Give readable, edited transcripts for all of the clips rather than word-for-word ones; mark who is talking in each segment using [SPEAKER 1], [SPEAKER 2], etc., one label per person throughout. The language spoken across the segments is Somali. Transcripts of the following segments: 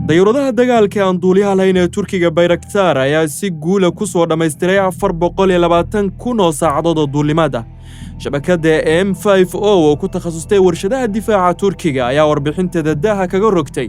[SPEAKER 1] Dayuuradaha dagaalka aan duuliyaha lahayn ee Turkiga Bayraktar ayaa si guula ku soo dhammaystiray 420,000 oo saacadood oo duulimaad ah. Shabakadda M5O oo ku takhasustay warshadaha difaaca Turkiga ayaa warbixinteeda daaha kaga rogtay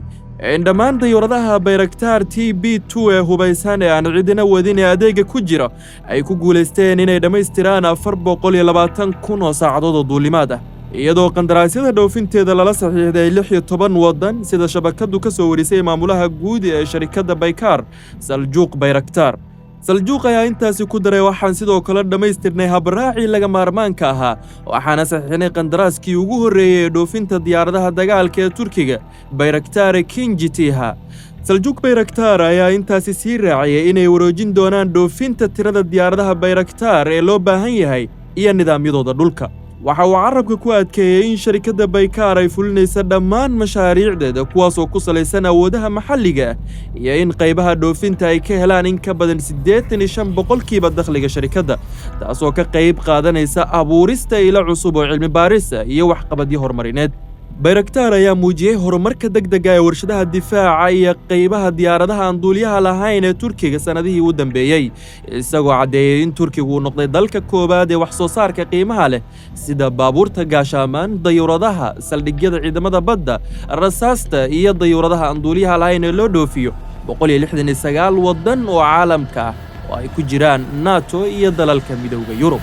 [SPEAKER 1] in dhammaan dayuuradaha Bayraktar TB2 ee hubaysan ee aan cidina wadin ee adeega ku jira ay ku guulaysteen inay dhammaystiraan 420,000 oo saacadood oo duulimaad ah, iyadoo qandaraasyada dhoofinteeda lala saxiixday 16 waddan, sida shabakaddu ka soo warisay maamulaha guud ee sharikadda Baykar, Saljuuq Bayraktar. Saljuuq ayaa intaasi ku daray: "Waxaan sidoo kale dhammaystirnay habraacii laga maarmaanka ahaa, waxaana saxiixnay qandaraaskii ugu horreeyey ee dhoofinta diyaaradaha dagaalka ee Turkiga Bayraktar Akinci TİHA." Saljuuq Bayraktar ayaa intaasi sii raaciyay inay wareejin doonaan dhoofinta tirada diyaaradaha Bayraktar ee loo baahan yahay iyo nidaamyadooda dhulka. Waxa uu carabka ku adkeeyey in sharikadda Baykar ay fulinaysa dhammaan mashaariicdeeda kuwaasoo ku salaysan awoodaha maxalliga ah iyo in qaybaha dhoofinta ay ka helaan in ka badan 85% dakhliga sharikadda, taasoo ka qayb qaadanaysa abuurista ilo cusub oo cilmi baarisa iyo waxqabadyo horumarineed. Bayraktar ayaa muujiyey horumarka degdega ee warshadaha difaaca iyo qaybaha diyaaradaha aan duuliyaha lahayn ee Turkiga sannadihii u dambeeyey, isagoo caddeeyey in Turkigu uu noqday dalka koowaad ee wax soo saarka qiimaha leh sida baabuurta gaashaamaan, dayuuradaha, saldhigyada ciidamada badda, rasaasta iyo dayuuradaha aan duuliyaha lahayn ee loo dhoofiyo 169 waddan oo caalamka ah oo ay ku jiraan NATO iyo dalalka Midowga Yurub.